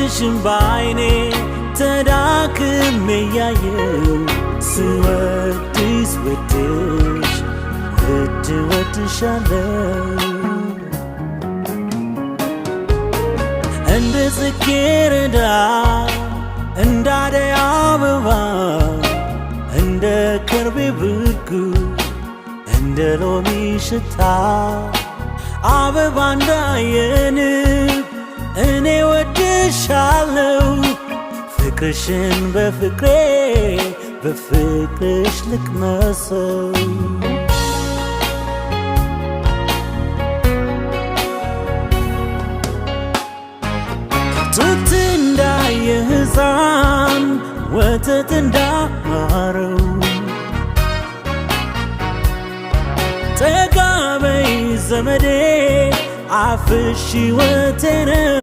ፊትሽን ባይኔ ተዳክሜ ያየው ስወድሽ ወድሽ ውድ ወድሻለው። እንደ ጽጌረዳ እንደ አደይ አበባ እንደ ከርቤ ብጉ እንደ ሎሚ ሽታ አበባ እንዳየንብ እኔ ወድሻለው። ፍቅርሽን በፍቅሬ በፍቅርሽ ልቅመሰው። ጡት እንዳየ ሕፃን ወተት እንዳማረው ጠጋ በይ ዘመዴ አፍሽ ሕይወቴ ነው።